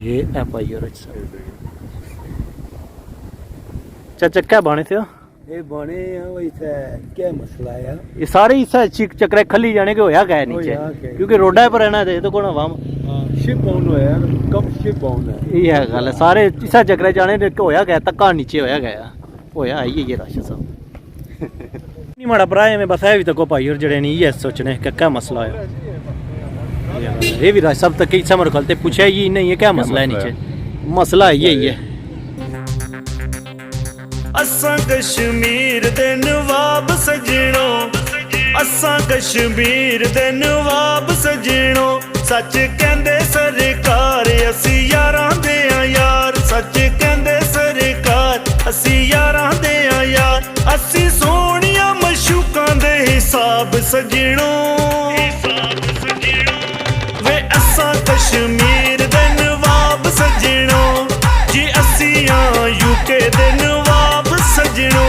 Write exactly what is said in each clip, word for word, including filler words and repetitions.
یہ ایف آئی آر ایچ صاحب۔ چاچا، کیا بانے تھے؟ یہ بانے ہیں، وہ اتھے کیا مسئلہ ہے؟ یہ سارے اتھے چک-، چکرے کھلی جانے کہ ہویا کیا ہے نیچے؟ ہویا کیا ہے؟ کیونکہ روڈا پر رہنا ہے تو کون عوام۔ ہاں، شپ ڈاؤن ہویا ہے، کم شپ ڈاؤن ہے۔ یہ گل ہے، سارے اتھے چکرے جانے نے کہ ہویا کیا ہے، تکا نیچے ہویا کیا ہے۔ ہویا ہے یہ، یہ راشد صاحب۔ نہیں ماڑا برا ہے، میں بس اے وی تکو بھائی اور جڑے نہیں، یہ سوچنے کہ کیا مسئلہ ہے۔ یہ بھی راشد صاحب تک اس عمر کل تے پوچھا ہی نہیں ہے، کیا مسئلہ ہے نیچے؟ مسئلہ ہے یہ ہی ہے۔ اساں کشمیر دے نواب سجنو، اساں کشمیر دے نواب سجنو، سچ کہندے سرکار، اسی یاراں دے آں یار، سچ کہندے سرکار، اسی یاراں دے آں یار، اسی سوہنیاں مشوقاں دے حساب سجنو۔ وے اساں کشمیر دے نواب سجنو، جی اسی آں یو کے دے نواب سجنو۔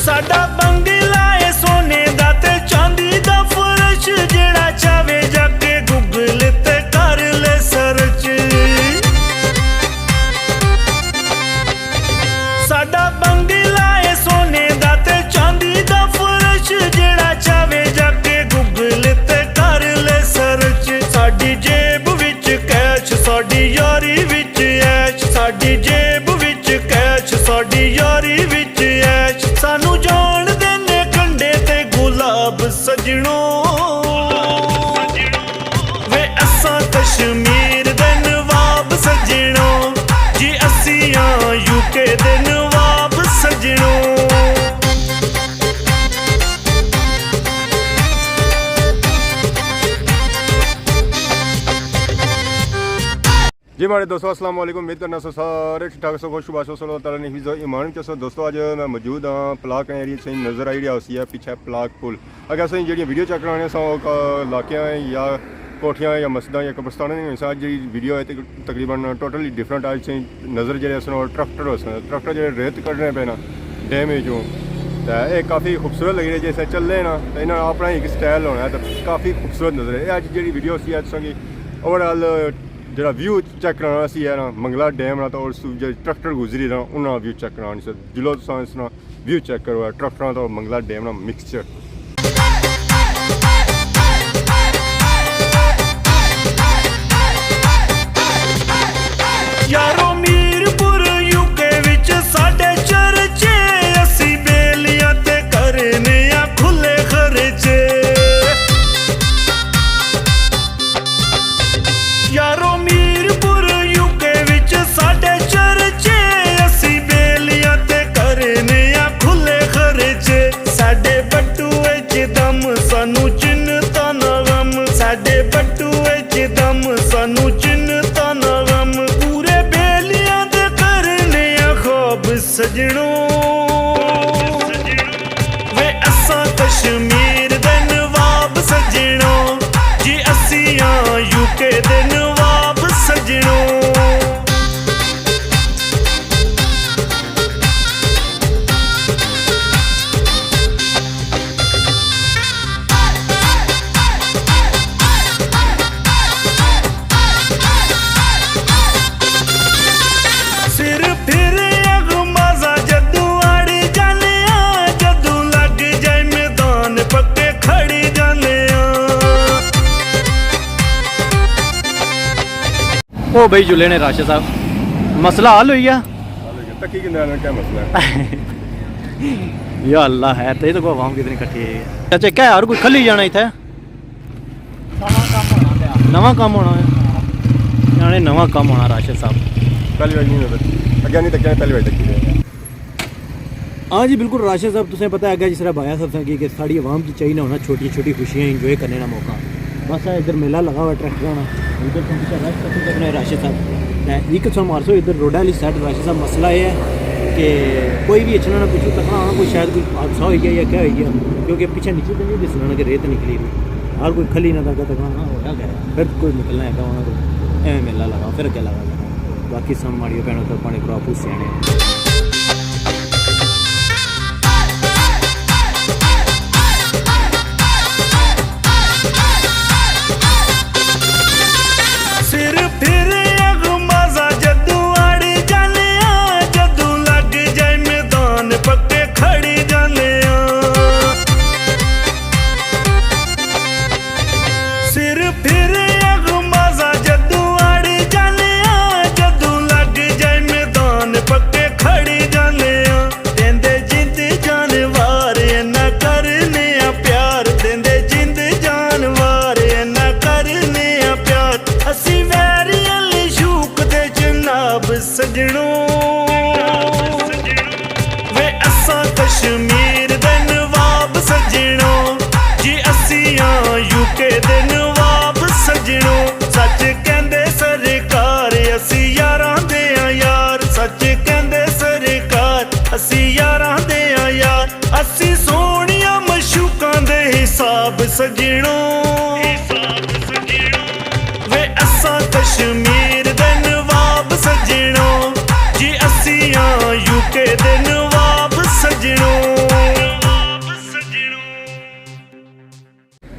ساڈا بنگلہ اے سونے دا تے چاندی دا فرش، جیڑا چاہوے جا کے گوگل تے کر لے سرچ۔ ساڈا بنگلہ اے سونے دا تے چاندی دا فرش، جیڑا چاہوے جا کے گوگل تے کر لے سرچ۔ ساڈی جیب وچ کیش، ساڈی یاری وچ ایش، ساڈی جیب وچ کیش، ساڈی یاری وچ ایش، سانو جان دینے کنڈے تے گلاب سجنو۔ وے اساں کشمیر دے نواب سجنو، جی اسی آں یو کے دے نواب سجنو۔ جی ماڑے دوستو، السلام علیکم۔ امید کرنا سو سارے ٹھیک ٹھاک سو، خوش باش سو، اللہ تعالیٰ نے حفظ و ایمان وچ سو۔ دوستو، اج میں موجود ہاں پلاک ایریا چ، نظر آئی رہیا ہوسی ہے پیچھے پلاک پل۔ اگر اساں جیڑھیاں ویڈیو چیک کرانے ساں، او کا-، علاقیاں یا کوٹھیاں یا مسجداں یا قبرستاناں نہیں ہوئی ساں، اج جیڑھی ویڈیو ہے تق-، تقریباً ٹوٹلی ڈفرنٹ۔ اج سے نظر جیڑھے سن، او ٹریکٹر ہو سن، ٹریکٹر جیڑھے ریت کڈنے پے نا ڈیم وچوں، تے اے کافی خوبصورت لگی رہے۔ جیسے چلے نا تے انہاں اپنا ایک سٹائل ہونا ہے، تے کافی خوبصورت نظر ہے۔ اے اج جیڑھی ویڈیو سی، اج تساں کی اوور آل جیڑھا ویو چیک کرانا سی ہے نا منگلا ڈیم نا، تے اور سو جیڑھے ٹریکٹر گزری رہا، انہاں ویو چیک کرانا سی۔ جلو تساں اس نا ویو چیک کرو، ٹریکٹراں تے منگلا ڈیم نا مکسچر۔ یارو میرپور یو کے وچ ساڈے چرچے، اسی بیلیاں تے کرنے آ کھلے خرچے۔ یارو میرپور یو کے وچ ساڈے چرچے، اسی بیلیاں تے کرنے آ کھلے خرچے۔ ساڈے بٹو وچ دم، سانو چنتا نہ غم، ساڈے بٹو وچ دم، سانو چنتا نہ غم، پورے بیلیاں دے کرنے آ خواب سجنو۔ وے اساں کشمیر دے نواب سجنو، جی اسی آں یو کے دے نواب سجنو۔ سر پھر اغمازہ جدوں اڑ جانے آں، جدوں لگ جائے میدان پکے کھڑ جانے آں۔ او بھائی جلے نے راشد صاحب، مسئلہ حل ہوئی گیا؟ حل ہوئی گیا۔ تکی کنے آنے کیا مسئلہ ہے؟ یا اللہ ہے، تے تو کو عوام کتنی کٹھی ہے۔ چاچا، کیا ہر کوئی کھلی جانا اتھے؟ نواں کام ہونا پیا۔ نواں کام ہونا ہے۔ یعنی نواں کام ہونا راشد صاحب۔ پہلی بار نہیں ہوتا۔ اگے نہیں تکیا، پہلی بار تکی ہے۔ ہاں جی، بالکل راشد صاحب، تساں پتہ ہے اگے جس طرح بایا صاحب تساں کی کہ ساڑی عوام کی چاہیے نہ ہونا چھوٹی چھوٹی خوشیاں انجوائے کرنے کا موقع۔ بس ہے ادھر میلہ لگا ہوا ٹریکٹراں نا، ادھر تم پچھے رش ختم کرنا ہے راشد صاحب۔ تے ایک تساں مارسو ادھر روڈا والی سائیڈ راشد صاحب، مسئلہ یہ ہے کہ کوئی بھی اچھنا نہ پچھو تکنا ہاں کوئی شاید کوئی حادثہ ہوئی گیا یا کیا ہوئی گیا، کیونکہ پیچھے نیچے تو نہیں دسنا کہ ریت نکلی ہوئی۔ ہر کوئی کھلی نہ تکا تکنا ہاں ہویا کیا ہے۔ پھر کوئی نکلنا ہے کیا ہونا کوئی۔ ایویں میلہ لگا، پھر اگے لگا جانا۔ باقی سب ماڑیو بہنوں تے اپنے بھرا پوسیاں نے۔ سر پھر اغمازہ جدوں اڑ جانے آں، جدوں لگ جائے میدان پکے کھڑ جانے آں۔ سر پھر اغمازہ جدوں اڑ جانے آں، جدوں لگ جائے میدان پکے کھڑ جانے آں۔ دیندے جند جانوار اینا کرنے آں پیار، دیندے جند جانوار اینا کرنے آں پیار۔ اسی ویریاں لئی شوق دے جناب سجنوں، وے اساں کشمیر دے نواب سجنوں، جی اسیاں یو کے دے نواب سجنوں۔ سچ کہندے سرکار، اسی یاراں دے آں یار، سچ کہندے سرکار، اسی یاراں دے آں یار۔ اسی سوہنیاں مشوقاں دے حساب سجنوں، وے اساں کشمیر دے نواب سجنوں، جی اسیاں یو کے دے نواب سجنوں۔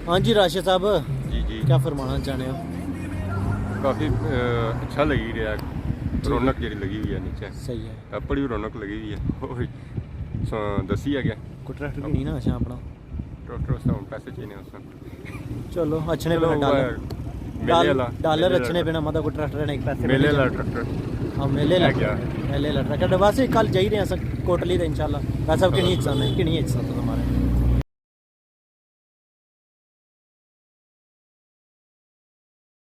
ہاں جی راشد صاحب، جی، جی۔ کیا فرمانا چاہنے ہو؟ کافی، آ، اچھا لگی رہیا۔ جی۔ رونق جیڑی لگی ہوئی ہے نیچے۔ صحیح ہے۔ اپر وی رونق لگی ہوئی ہے۔ اوہ، سو، دسی ہے کیا؟ کوئی ٹریکٹر بھی نہیں نا اچھا اپنا۔ ٹریکٹر اس طرح پیسے چاہیے اس طرح۔ چلو، اچھنے چلو، پہ ڈالر۔ وہ میلے ڈال-، والا، ڈالر میلے اچھنے والا۔ پہ نا، مطلب کوئی ٹریکٹر نہیں، پیسے میلے میلے والا ٹریکٹر۔ ہاں، میلے ہے والا۔ کیا؟ میلے والا ٹریکٹر۔ بس کل جائی رہے ہیں اساں کوٹلی تے انشاءاللہ۔ ویسے اب کنی حصہ میں، کنی حصہ تو۔